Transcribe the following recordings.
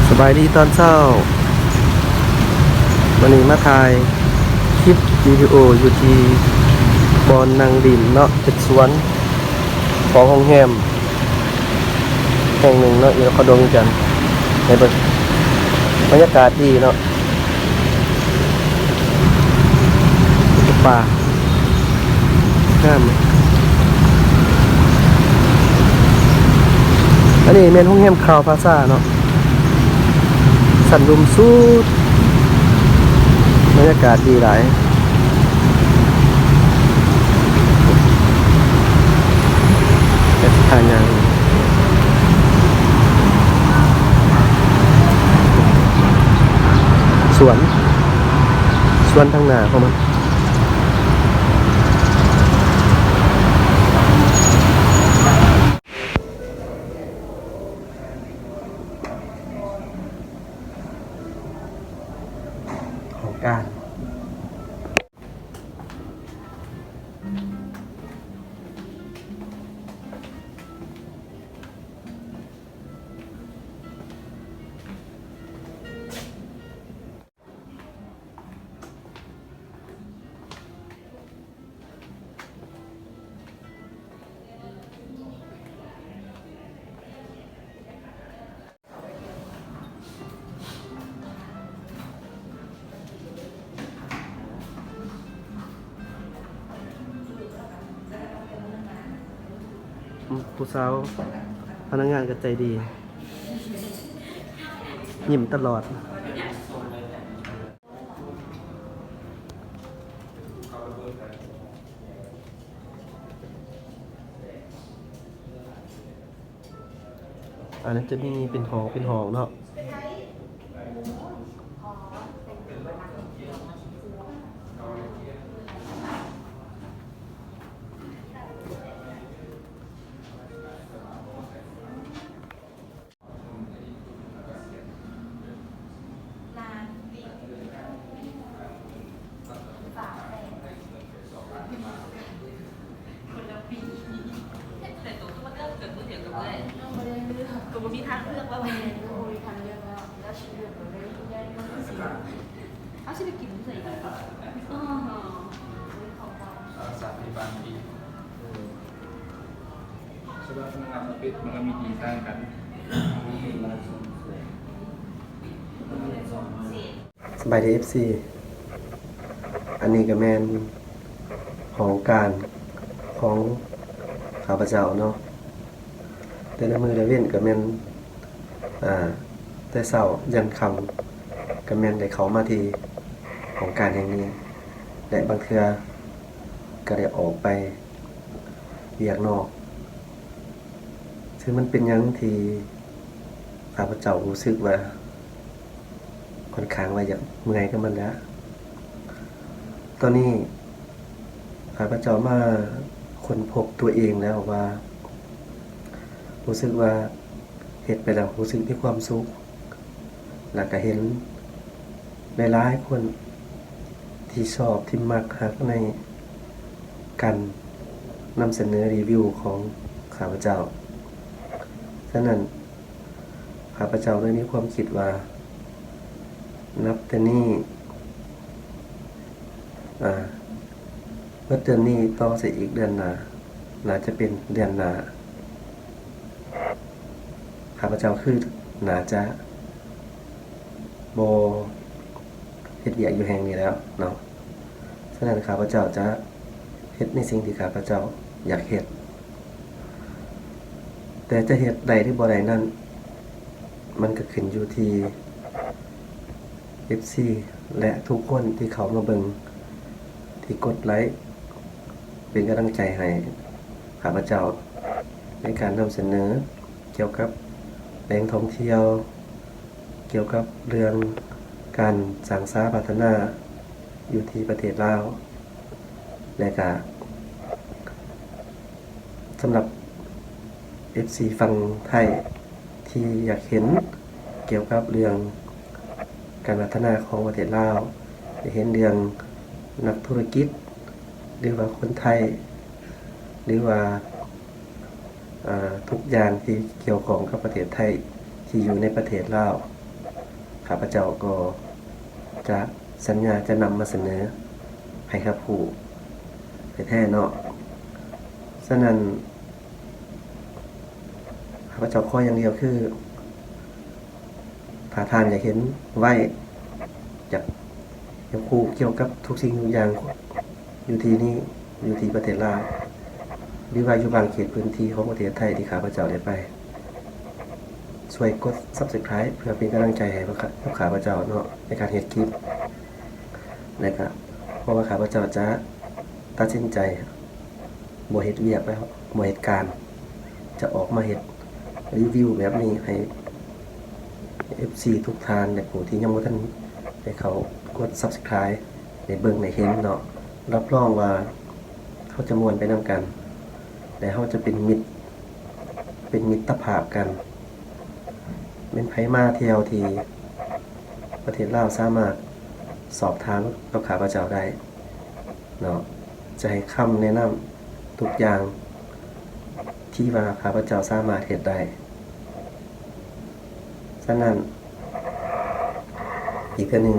ສະບາຍດີຕອນເຊົ້າ. ມື້ນີ້ມາຖ່າຍຄລິບວິດີໂອຢູ່ທີ່ບ່ອນນັ່ງຫຼິ້ນເນາະ, ເປັນສວນຂອງໂຮງແຮມແຫ່ງໜຶ່ງເນາະ ຢູ່ນະຄອນຫຼວງວຽງຈັນ. ໃຫ້ເບິ່ງ ບັນຍາກາດດີເນາະ. ປ່າງາມ. ອັນນີ້ແມ່ນໂຮງແຮມຄາວພາຊາເນາະ, ຊັ້ນລຸ່ມສຸດ, ບັນຍາກາດດີຫຼາຍ. ແຕ່ຊິພາຍ່າງ ສວນ ສວນທາງໜ້າຂອງມັນ. ຂອງການ. ອືມ ຜູ້ສາວພະນັກງານກໍໃຈດີ ຍິ້ມຕະຫຼອດ. ອັນນັ້ນຈະມີເປັນຫ້ອງເປັນຫ້ອງເນາະ. ຄົນລະປີ ແຕ່ໂຕຄືວ່າເກີດມື້ດຽວກັບເອື້ອຍ ກໍບໍ່ມີທາງເລືອກແລ້ວ ບໍ່ມີທາງເລືອກແລ້ວ ແລ້ວຊິເລືອກບໍ່ໄດ້ ເຮົາຊິໄປກິນຢູ່ໃສກັນ? ອໍ ສາມສິບປາຍປີ. ສະບາຍດີ ເອັຟຊີ ອັນນີ້ກໍແມ່ນຫ້ອງການຂອງຂ້າພະເຈົ້າເນາະ. ແຕ່ລະມື້ລະເວັ້ນກໍແມ່ນ ອາ ແຕ່ເຊົ້າຢັນຄ່ຳ ກໍແມ່ນໄດ້ເຂົ້າມາທີ່ຫ້ອງການແຫ່ງນີ້ ແລະ ບາງເທື່ອກໍໄດ້ອອກໄປ ວຽກນອກ ຊຶ່ງມັນເປັນຫຍັງທີ່ຂ້າພະເຈົ້າຮູ້ສຶກວ່າ ຂ້ອນຂ້າງວ່າຢາກເມື່ອຍກັບມັນແລ້ວ. ຕອນນີ້ຂ້າພະເຈົ້າມາຄົ້ນພົບຕົວເອງແລ້ວວ່າ ຮູ້ສຶກວ່າເຮັດໄປແລ້ວຮູ້ສຶກມີຄວາມສຸກ ແລ້ວກະເຫັນຫຼາຍໆຄົນທີ່ຊອບ ທີ່ມັກຮັກໃນການນຳສະເໜີຣີວິວຂອງຂ້າພະເຈົ້າ. ສະນັ້ນ ຂ້າພະເຈົ້າໄດ້ມີຄວາມຄິດວ່າ ນັບແຕ່ນີ້ ອາ ເບິດເດືອນນີ້ຕໍ່ໃສ່ອີກເດືອນໜ້າ ໜ້າຈະເປັນເດືອນໜ້າ ຂ້າພະເຈົ້າຄືໜ້າຈະບໍ່ເຮັດວຽກຢູ່ແຫ່ງນີ້ແລ້ວເນາະ. ສະນັ້ນ ຂ້າພະເຈົ້າຈະເຮັດໃນສິ່ງທີ່ຂ້າພະເຈົ້າຢາກເຮັດ. ແຕ່ຈະເຮັດໄດ້ຫຼືບໍ່ໄດ້ນັ້ນ ມັນກໍຂຶ້ນຢູ່ທີ່ເອັຟຊີ ແລະ ທຸກຄົນທີ່ເຂົ້າມາເບິ່ງ ທີ່ກົດໄລ້ ເປັນກຳລັງໃຈໃຫ້ຂ້າພະເຈົ້າ ໃນການນຳສະເໜີກ່ຽວກັບ ແຫຼ່ງທ່ອງທ່ຽວ ກ່ຽວກັບເລື່ອງການສ້າງສາພັດທະນາຢູ່ທີ່ປະເທດລາວ ແລະກະສຳລັບເອັຟຊີຝັ່ງໄທທີ່ຢາກເຫັນກ່ຽວກັບເລື່ອງການພັດທະນາຂອງປະເທດລາວ, ຢາກເຫັນເລື່ອງນັກທຸລະກິດ ຫຼືວ່າຄົນໄທ ຫຼືວ່າ ອາ ທຸກຢ່າງທີ່ກ່ຽວຂ້ອງກັບປະເທດໄທ ທີ່ຢູ່ໃນປະເທດລາວ ຂ້າພະເຈົ້າກໍຈະສັນຍາຈະນຳມາສະເໜີໃຫ້ຮັບຮູ້ແທ້ໆເນາະ. ສະນັ້ນ ຂ້າພະເຈົ້າຂໍຢ່າງດຽວຄື ຖ້າທ່ານຢາກເຫັນໄວ້ ຢາກຮູ້ກ່ຽວກັບທຸກສິ່ງທຸກຢ່າງຢູ່ທີ່ນີ້ ຢູ່ທີ່ປະເທດລາວ ຫຼືວ່າຢູ່ບາງເຂດພື້ນທີ່ຂອງປະເທດໄທທີ່ຂ້າພະເຈົ້າໄດ້ໄປ ຊ່ວຍກົດ Subscribe ເພື່ອເປັນກຳລັງໃຈໃຫ້ກັບຂ້າພະເຈົ້າເນາະ ໃນການເຮັດຄລິບ ແລະກະ ເພາະວ່າຂ້າພະເຈົ້າຈະຕັດສິນໃຈ ບໍ່ເຮັດວຽກແລ້ວ ບໍ່ເຮັດການ ຈະອອກມາເຮັດຣີວິວແບບນີ້ໃຫ້ເອັຟຊີທຸກທ່ານ ແລະຜູ້ທີ່ຍັງບໍ່ທັນໄດ້ເຂົ້າກົດ Subscribe ໄດ້ເບິ່ງໄດ້ເຫັນເນາະ. ຮັບຮອງວ່າເຮົາຈະມ່ວນໄປນຳກັນ ແລະເຮົາຈະເປັນມິດ ເປັນມິດຕະພາບກັນ. ແມ່ນໃຜມາທ່ຽວທີ່ປະເທດລາວສາມາດສອບຖາມກັບຂ້າພະເຈົ້າໄດ້ເນາະ ຈະໃຫ້ຄຳແນະນຳທຸກຢ່າງທີ່ວ່າຂ້າພະເຈົ້າສາມາດເຮັດໄດ້. ສະນັ້ນ ອີກເທື່ອໜຶ່ງ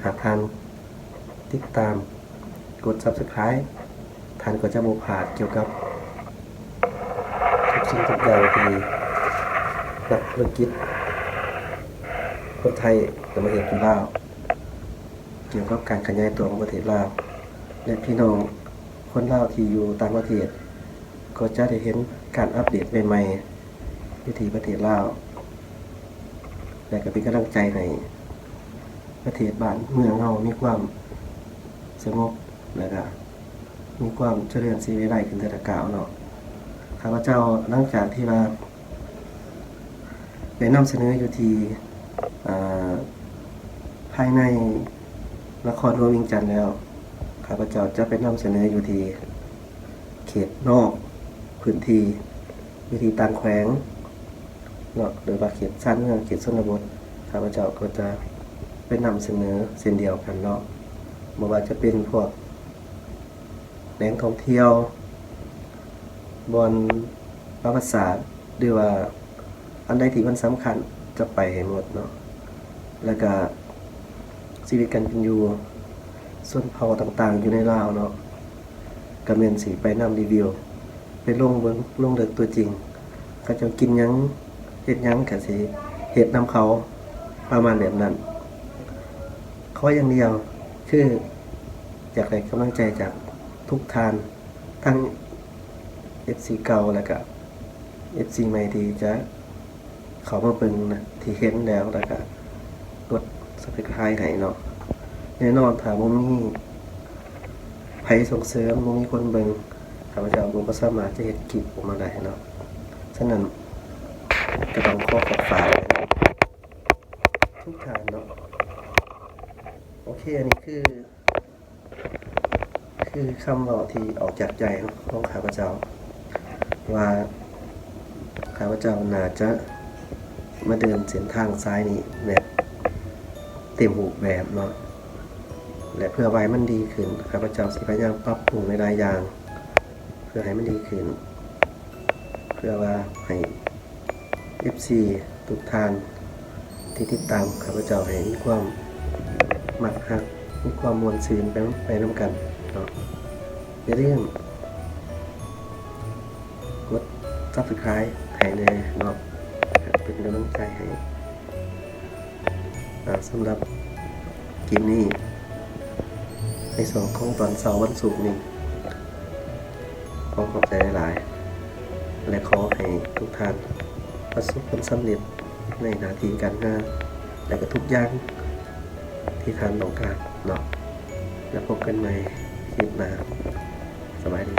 ຫາກທ່ານຕິດຕາມ ກົດ Subscribe ທ່ານກໍຈະບໍ່ພາດກ່ຽວກັບທຸກສິ່ງທຸກຢ່າງທີ່ນັກທຸລະກິດຄົນໄທນຳມາເຮັດຢູ່ລາວ ກ່ຽວກັບການຂະຫຍາຍຕົວຂອງປະເທດລາວ ແລະ ພີ່ນ້ອງຄົນລາວທີ່ຢູ່ຕ່າງປະເທດ ກໍຈະໄດ້ເຫັນການອັບເດດໃໝ່ໆ ຢູ່ທີ່ປະເທດລາວ ແລະ ກໍເປັນກຳລັງໃຈໃຫ້ປະເທດບ້ານເມືອງເຮົາມີຄວາມສະຫງົບ ແລະກະມີຄວາມຈະເລີນສີວິໄລຂຶ້ນເທື່ອລະກ້າວເນາະ. ຂ້າພະເຈົ້າ ຫຼັງຈາກທີ່ວ່າໄດ້ນຳສະເໜີຢູ່ທີ່ ອາ ພາຍໃນນະຄອນຫຼວງວຽງຈັນແລ້ວ ຂ້າພະເຈົ້າຈະໄປນຳສະເໜີຢູ່ທີ່ເຂດນອກພື້ນທີ່ ຢູ່ທີ່ຕ່າງແຂວງເນາະ ຫຼືວ່າເຂດຊານເມືອງ ເຂດຊົນນະບົດ ຂ້າພະເຈົ້າກໍຈະໄປນຳສະເໜີເຊັ່ນດຽວກັນເນາະ. ບໍ່ວ່າຈະເປັນພວກແຫຼ່ງທ່ອງທ່ຽວ ບ່ອນປະຫວັດສາດ ຫຼືວ່າອັນໃດທີ່ມັນສຳຄັນ ຈະໄປໃຫ້ໝົດເນາະ. ແລ້ວກະຊີວິດການເປັນຢູ່ຊົນເຜົ່າຕ່າງໆຢູ່ໃນລາວເນາະ ກະແມ່ນຊິໄປນຳຣີວິວ ໄປລົງເບິ່ງ ລົງເລິກຕົວຈິງ ເຂົາເຈົ້າກິນຫຍັງ ເຮັດຫຍັງ ກະຊິເຮັດນຳເຂົາ ປະມານແບບນັ້ນ. ຂໍຢ່າງດຽວຄື ຢາກໄດ້ກຳລັງໃຈຈາກທຸກທ່ານ ທັງເອັຟຊີເກົ່າ ແລ້ວກະເອັຟຊີໃໝ່ທີ່ຈະ ເຂົ້າມາເບິ່ງນະ ທີ່ເຫັນແລ້ວ ແລ້ວກະກົດ Subscribe ໃຫ້ເນາະ. ແນ່ນອນ ຖ້າບໍ່ມີໃຜສົ່ງເສີມ ບໍ່ມີຄົນເບິ່ງ ຂ້າພະເຈົ້າກໍບໍ່ສາມາດຈະເຮັດຄລິບອອກມາໄດ້ເນາະ. ສະນັ້ນ ກໍຕ້ອງຂໍຂອບຝາກທຸກທ່ານເນາະ. ໂອເຄ ອັນນີ້ຄື ຄືຄຳເວົ້າທີ່ອອກຈາກໃຈຂອງຂ້າພະເຈົ້າ ວ່າຂ້າພະເຈົ້າໜ້າຈະມາເດີນເສັ້ນທາງສາຍນີ້ແບບເຕັມຮູບແບບເນາະ ແລະ ເພື່ອວ່າໃຫ້ມັນດີຂຶ້ນ ຂ້າພະເຈົ້າຊິພະຍາຍາມປັບປຸງຫຼາຍໆຢ່າງ ເພື່ອໃຫ້ມັນດີຂຶ້ນ ເພື່ອວ່າໃຫ້ ເອັຟຊີທຸກທ່ານທີ່ຕິດຕາມຂ້າພະເຈົ້າໃຫ້ມີຄວາມມັກຮັກ ມີຄວາມມ່ວນຊື່ນໄປ ໄປນຳກັນເນາະ. ຢ່າລືມກົດ Subscribe ໃຫ້ແດ່ເນາະ ເປັນກຳລັງໃຈໃຫ້. ອາ ສຳລັບຄລິບນີ້ ໃນຊ່ວງຂອງຕອນເຊົ້າວັນສຸກນີ້ ຂໍຂອບໃຈຫຼາຍໆ ແລະ ຂໍໃຫ້ທຸກທ່ານປະສົບຜົນສຳເລັດໃນໜ້າທີ່ການງານ ແລະ ກໍທຸກຢ່າງທີ່ທ່ານຕ້ອງການເນາະ. ແລ້ວພົບກັນໃໝ່ຄລິບໜ້າ. ສະບາຍດີ.